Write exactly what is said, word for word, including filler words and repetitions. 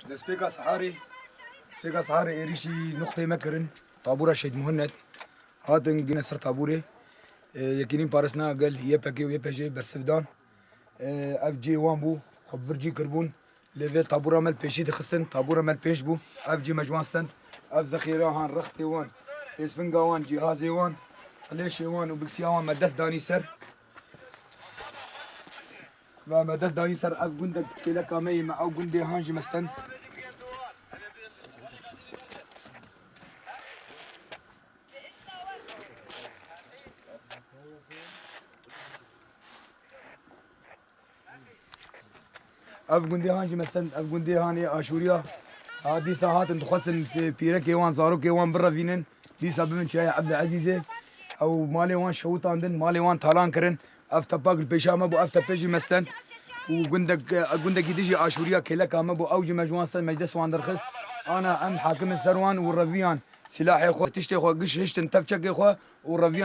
Destpêka Seharê, destpêka Seharê êrîşî nuqteyê me kirin. Tabûra Şehîd Muhinnet. Hatin gine ser tabûrê. E, yekînîn parastina gel Y P G û Y P J bersiv dan. E, ev cihê wan bû, xwe bi vir cî kiribûn. Lê vê tabûra me li pêşî dixistin, tabûra me li pêş bû. Ev cihê me ji wan stend. Ev zexîra han, rextê wan, êsfinga wan, cîhazê wan, qilêşê wan û biksiya wan me dest danî ser. Me, me dest danî ser ev gundek kêleka me yê me ew gundê han jî me stend. Ev gundê han jî me stend, ev gundê han ê Aşûriya. Ha, dîsa hatin dixwestin, e, pîrekê wan, zarokê wan birevînin. Dîsa bibin çiyayê Ebdilezîzê. Ew malê wan şewitandin, malê wan talan kirin. Ev tepak li pêşa me bû, ev tepe jî me stend. Û gundek, e, gundekî dijî Aşûriya kêleka me bû, ew jî me ji wan stend, me ji dest wan derxist. Ana em hakimin ser wan û reviyan. Silahê xwe, tiştê xwe, giş hiştin tev çekê xwe û reviyan.